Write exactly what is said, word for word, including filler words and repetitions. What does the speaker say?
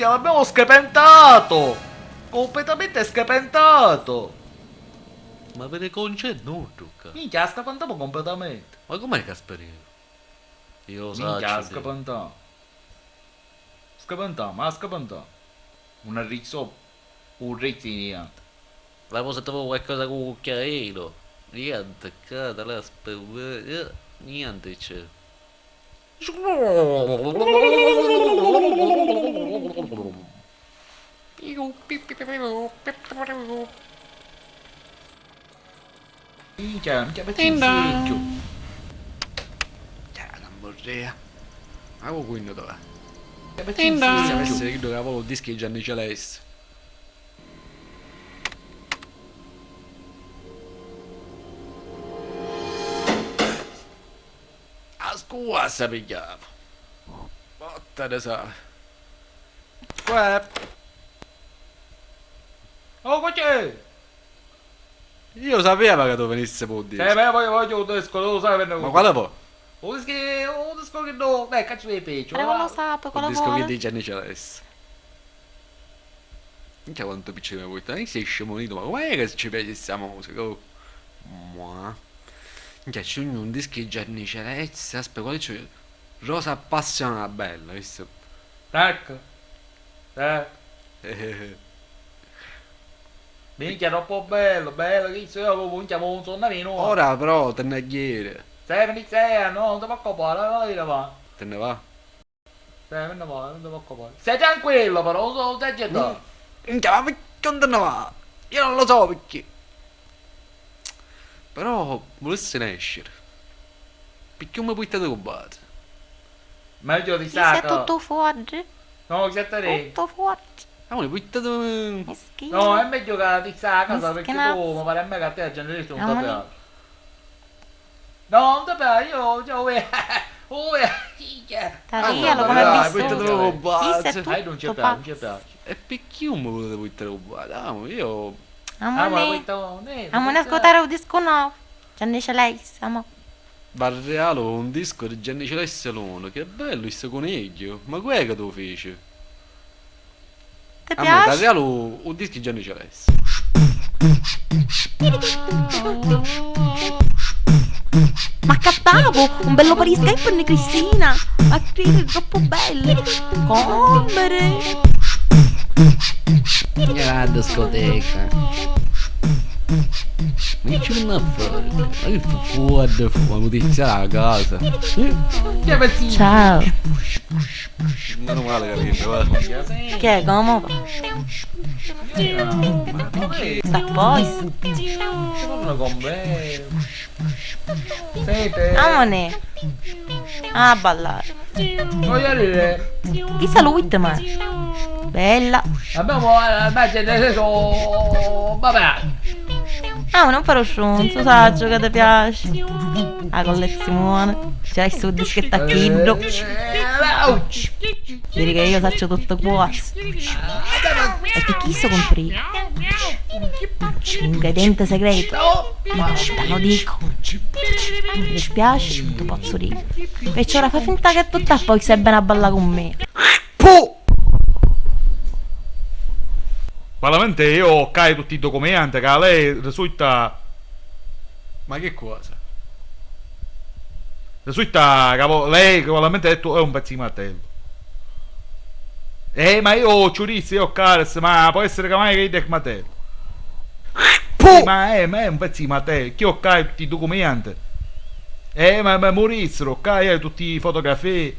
Minchia, l'abbiamo screpentato! Completamente screpentato! Ma vidi ca 'un c'è nuddu ccà. Minchia, la screpentamu completamente! Ma com'è ca spirìu? Io lo sacciu. Minchia, la screpentamu. Screpentamu, ma screpentamu. Un arricciu, un ricci niente. La cosa ti vuoi qualcosa con un cucchiaino? Niente, ccà, te la spe-, eh, niente c'è. Minchia, minchia, pezzi di secchiu. Cioè, la morrea. Ma cu quinnu dov'è? Minchia, pezzi di secchiu. Deve essere chiddu che aveva il disco di Gianni Celeste. A scuassa pigghiava. Botta di sali. Uè. Oh, che c'è? Io sapevo che tu venissi pô disco. Sì, ma io voglio, voglio un disco, tu lo sai, per... Ma quale vuoi? Un disco, un disco che no, beh, cazzo di peggio. Ma non lo sa, poi quale vuole? Un disco che dice Annicelessi. Minchia quantu picciu mi vuoi, ma sei scemolito, ma com'è che ci piace sta musica? Oh. Mua. Minchia, c'è un, un disco di Gianni Celeste, aspetta, quale c'è? Rosa appassionata, bella, visto? Tac. Tac. Minchia, troppo bello, bello, chi io, minchia, mo un sonno minuto. Ora però te ne ghiri. Sei, sei, no, non ti preoccupare, va, va, va. Te ne va? Stai, non va, non ti preoccupare. Stai tranquillo, però, non, non ti agitare. Minchia, ma perché non te ne va? Io non lo so perché. Però, volessi nescere. Perché non mi portate cu bate? Meglio di sacco. Sei tutto fuori. No, siete dentro. Tutto fuori. Ah, ma portate... Mischino. No, è meglio che ti stai a casa perché tu mi pare a me che a te la gente non ti piace. No, non ti piace, io, io, ue, ue, minchia. Tavia, lo come visto? Dai, non ci piace, non ci piace. E perché non mi volete portare un bar? Ah, io... Amore, amore, ascoltare un disco nuovo. Gianni Celeste, amore. Varrialo un disco di Gianni Celeste l'uno, che bello sto coniglio. Ma chi è che tu fici? Ti piace? A me, Danielu, un disco Gianni Celeste. Ma cattavu un bello per Skype e Cristina. Ma credi troppo bello. Compere. Era la discoteca. Ma che ci venne a fare? Ma che fu fuori, fu, ma potete stare a casa. Ciao. Meno male che arrivi, guarda. Che è, come va? Sta a posto? Sete. Amone. A ballare. Voglio dire. Chi saluta, ma? Bella. Abbiamo, eh, ma c'è nel senso, vabbè. Ah, ma non fare lo stronzo, saggio che ti piace. La collezione. C'è sto dischetto a chiddo. Vedi che io saccio tutto quasi. E ti chi so comprì? L'ingrediente segreto. Te lo dico. Mi dispiace, non ti posso dire. Perciò ora fa finta che tutto a posto e vieni a ballare con me. Puh! Veramente io ho cai tutti i documenti che a lei risulta. Ma che cosa? Risulta che vo-, lei che veramente ha detto è un pezzo di martello. Eh, ma io ci ho visto, io ho cai, ma può essere che mai che è martello. Puh! Sì, ma è, ma è un pezzo di martello, chi ho cai tutti i documenti. Eh, ma, ma morissero, cai tutti i fotografie.